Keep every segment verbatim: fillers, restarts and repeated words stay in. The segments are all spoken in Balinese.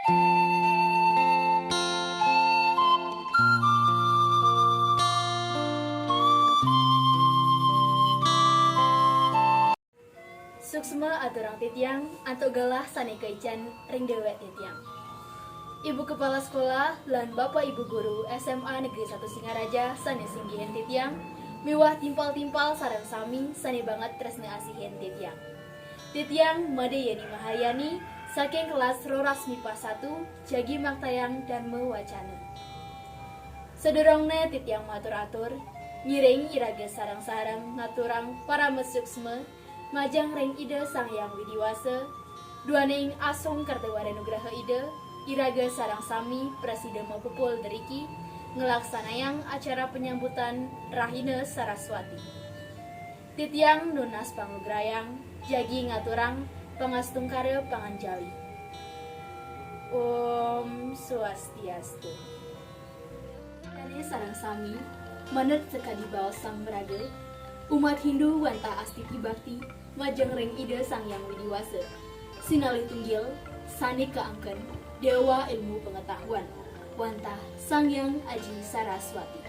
Suksma aturang titiang, antuk galah sané kaican ring déwék titiang. Ibu Kepala Sekolah lan Bapak Ibu Guru S M A Negeri satu Singaraja sané singgihin titiang, miwah timpal-timpal sareng sami sané banget tresna asihin titiang. Titiang Made Yeni Maharyani saking kelas roras mipa satu, jagi maktayang dan mawacana. Sadurungna titiang matur-atur, ngiring iraga sareng-sareng ngaturang parama suksma majeng ring Ida Sang Hyang Widi Wasa, duaning asung kerta wara nugraha Ida, iraga sareng sami prasida mapupul driki nglaksanayang acara penyambutan Rahina Saraswati. Titiang nunas panglugrayang, jagi ngaturang pangastungkara panganjali. Om Swastiastu. Dane sareng sami, manut sakadi baos sang maraga, umat Hindu wantah astiti bakti majeng ring Ida Sang Hyang Widi Wasa. Sinalih tunggil, sane kaangken Dewa Ilmu Pengetahuan, wantah Sang Hyang Aji Saraswati.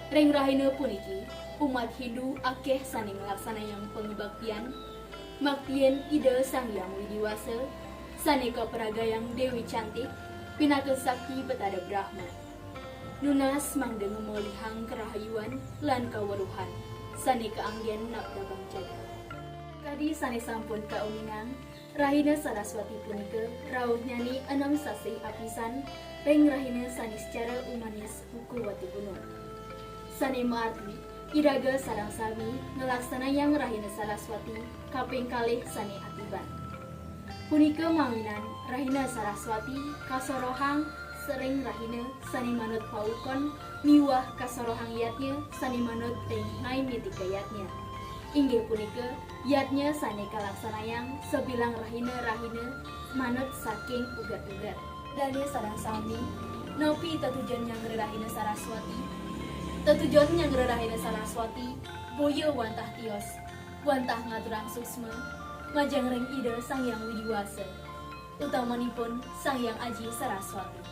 Ring rahina puniki, umat Hindu akeh sane nglaksanayang pangabaktian, maktian Ida Sang Hyang Widi Wasa, sane kaparagayang Dewi Cantik, pinaka sakti Betara Brahma. Nunas mangda ngamolihang karahayuan lan kaweruhan, sane kaanggen nabdabang jagat. Kadi sane sampun kauningang, Rahina Saraswati punika rauhnyane enem sasih apisan ring rahina Saniscara Umanis Buku Watu Gunung. Sane maarti, iraga sareng sami nglaksanayang Rahina Saraswati kaping kalih sane akiban. Punika mawinan Rahina Saraswati kasorohang ring rahina sane manut paukon miwah kasorohang yadnya sane manut ring Naimittika Yadnya. Inggih punika yadnya sane kalaksanayang sabilang rahina-rahina manut saking ugat-ugat. Dane sareng sami, napi tetujon nyanggra Rahina Saraswati? Tetujon nyanggra Rahina Saraswati boya wantah tios, wantah ngaturang suksma majeng ring Ida Sang Hyang Widi Wasa, utamanipun Sang Hyang Aji Saraswati.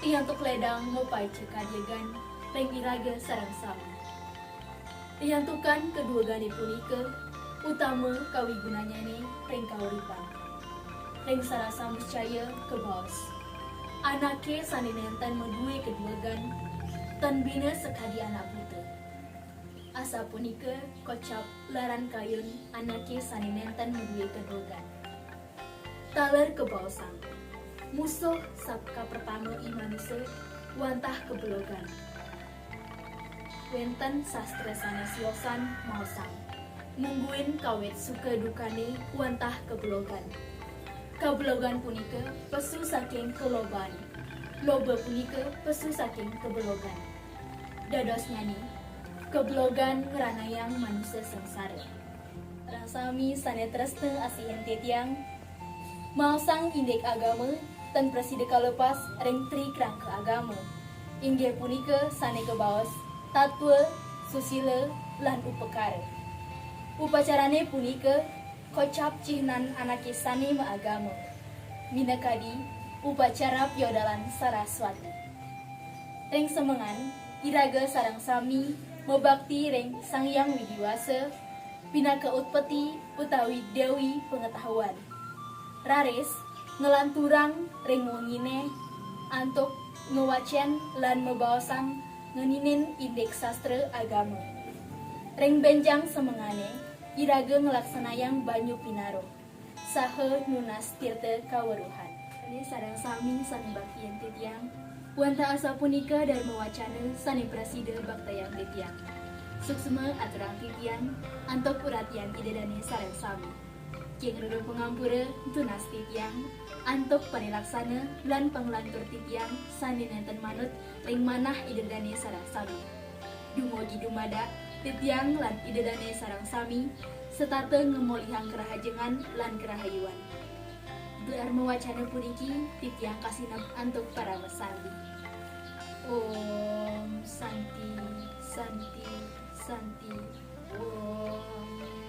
Riantuk ledang mapaica kadiegan ring iraga sareng sami. Riantukan kaduegane punika utama kawigunanyane ring kauripan. Ring sarasam niscaya kabaos, anake sane nenten madue kaduegan, tan bina sakadi anak buta. Asapunika kocap lan kayun anake sane nenten madue kaduegan. Taler kabaosang, musuh sakapertama i manusa wantah kablogan. Wenten sastra sane siosan maosang, mungguing kawit suka dukane wantah kablogan. Kablogan punika pesu saking kaloban. Loba punika pesu saking kablogan. Dadosnyane, kablogan ngranayang manusa sangsara. Sareng sami sane tresna asihin titiang, maosang indik agama tan prasida kalepas ring tri kerangka agama, inggih punika sane kabaos tatwa, susila, lan upakara. Upacarane punika kocap cihnan anake sane maagama, minakadi upacara piodalan Saraswati. Ring semengan, iraga sareng sami mabakti ring Sang Hyang Widi Wasa, pinaka utpeti utawi Dewi Pengetahuan. Raris, nglanturang ring wengine antuk ngwacen lan mabaosang ngeninin indik sastra agama. Ring benjang semengane, iraga nglaksanayang banyu pinaruh saha nunas tirta kaweruhan. Dane sareng sami sane baktian titiang, wantah asapunika dharma wacana sane prasida baktayang titiang. Suksma aturang titiang antuk uratian Ida dane sareng sami. King ruru pangampura tunas titiang antuk panilaksana lan panglantur titiang sane nenten manut ring manah Ida dane sareng sami. Dumugi dumadak titiang lan Ida dane sareng sami setata ngamolihang karahajengan lan karahayuan. Dharma wacana puniki titiang kasineb antuk parama santi. Om Santi, Santi, Santi, Om.